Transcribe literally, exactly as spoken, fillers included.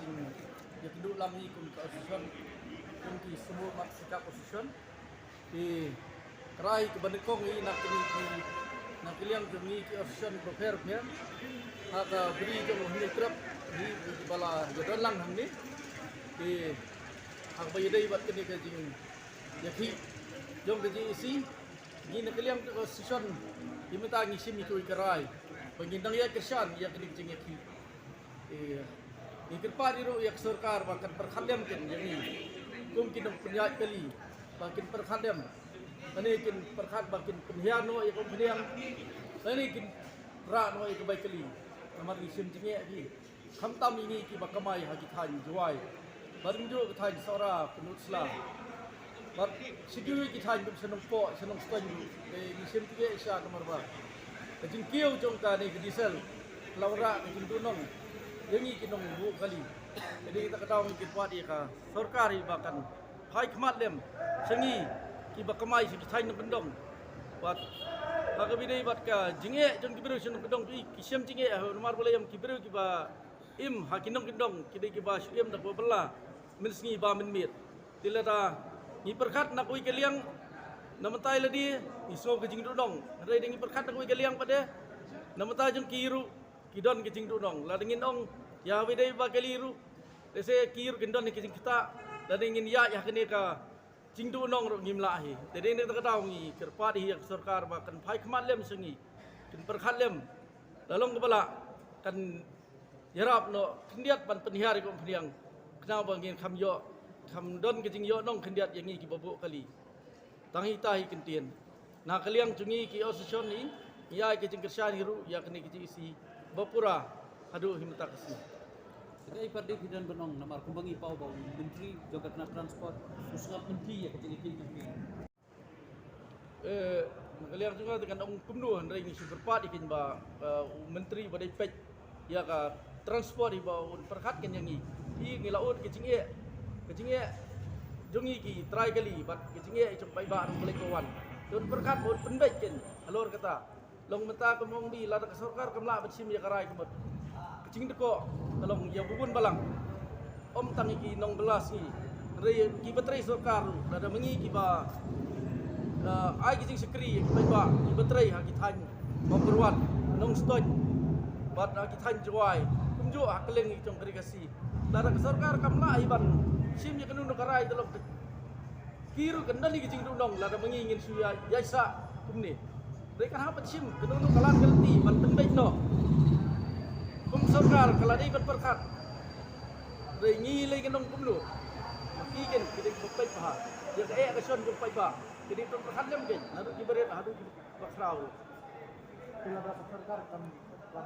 Ïa kynduh lang hi kum ka opposition, kum ki sumar mat sika opposition. Te ka rai kaba nyngkong hi na kini ki, na ka liang jong ngi ki opposition bapher bapher. Ha ka bri jong u Hynñiewtrep hi ba la ïadon lang hangne. Te ha kaba ïadei bad kane ka jingïakhih jong ka J A C, ngi na ka liang ka opposition, hi mynta ngi shim ïa kawei ka rai ba ngin dang ïakyrshan ïa kane ka jingïakhih. Eh, ngi kyrpad ruh ïa ka sorkar ba kan pyrkhat lem kin ïa ngi kum ki nongpynïaid kali, ba kin pyrkhat lem. Lane kin pyrkhat ba kin pynhiar noh ïa ka umphniang, lane kin rah noh ïa ka bai kali. Namar ngi shim jingeh hi, khamtam ïa ngi kiba kamai ha ki thaiñ Jowai, bad kumjuh ka thaiñ Sohra, Pynursla, bad shibun ki thaiñ kum sha Nongpoh, sha Nongstoiñ ruh. Te ngi shim jingeh shisha namar ba ka jingkiew jong kane ka diesel ka la wanrah ka jingduhnong ïa ngi ki nongbuh kali. Te dei kata ka daw ngi kyrpad ïa ka sorkar hi ba kan phai khmat lem sha ngi kiba kamai sha ki thaiñ nongkyndong. Bad ha kaba ïadei bad ka jingeh jong ki briew sha nongkyndong, ki, ki shim jingeh ha namar ba la ïam ki briew kiba im ha ki nongkyndong, ki dei kiba shu im da kaba bylla mynsngi ba mynmiet. Te lada ngi pyrkhat na kawei ka liang, na mynta ïa lade ngi sngew ka jingduhnong. Hynrei da ngi pyrkhat na kawei ka liang pat de, na mynta jong ki ruh ki don ka jingduhnong. Lada ngin ong ïa kaba ïadei ba kali ruh, lehse ki ruh kin don ka jingktah. Lada ngin ïaid ha kane ka jingduhnong ruh ngim lah hi. Te dei na kata ka daw ngi kyrpad hi ïa ka sorkar ba kan phai khmat lem sha ngi, kin pyrkhat lem. La long kaba lah, kan ïarap noh khyndiat ban pynhiar ïa ka umphniang, khnang ba ngin kham ïoh, kham don ka jingïohnong khyndiat ïa ngi kiba buh kali. Tang hita hi kyntien, na ka liang jong ngi ki opposition hi, ngi ai ka jingkyrshan hi ruh ïa kane ka J A C ba pura haduh hi mynta ka sngi. Te kaei pat de phi don ban ong, namar kumba ngi paw ba u Myntri jong ka tnat Transport u sngap mynthi ïa ka jingïakhih jong phi? Eh, na ka liang jong nga te ngan ong kumno, hynrei ngi shu kyrpad ïa ki ba, eh, u Myntri ba dei peit ïa ka Transport hi ba un pyrkhat kin ïa ngi. Hi ngi la ud ka jingeh, ka jingeh jong ngi ki trai kali bad ka jingeh jong paidbah ruh ka leit ka wan. Te un pyrkhat ba un pynbeit kin halor kata. Long mynta ka mong bi, lada ka sorkar kam lah ban shim ïa ka rai ka mut, ka jingdkoh ka long ïa bun balang. Ym tang ïa ki nongbylla sngi, hynrei kiba trei sorkar ruh, lada ma ngi kiba, eh, ai ki jingshakri ïa ki paidbah, kiba trei ha ki thaiñ Mawkyrwat, Nongstoiñ, bad ha ki thaiñ Jowai, kumjuh ha kylleng ki jong ka Ri Khasi. Lada ka sorkar kam lah hi ban shim ïa kano kano ka rai, te long ka Ki ruh kan don ïa ki jingduhnong lada ma ngi ngin shu ïa, ïa sah kumne. Hynrei kan hap ban shim kano kano ka lad ka lynti ban pynbeit noh. Kum sorkar ka la dei ban pyrkhat. Hynrei ngi lei ngi nong kumno. Ma ki kin ki dei ban peit bha ïa ka eh ka shon jong paidbah. Ki dei ban pyrkhat lem kin naduh kiba rit haduh kiba khraw. Ki lada ka sorkar kam, kam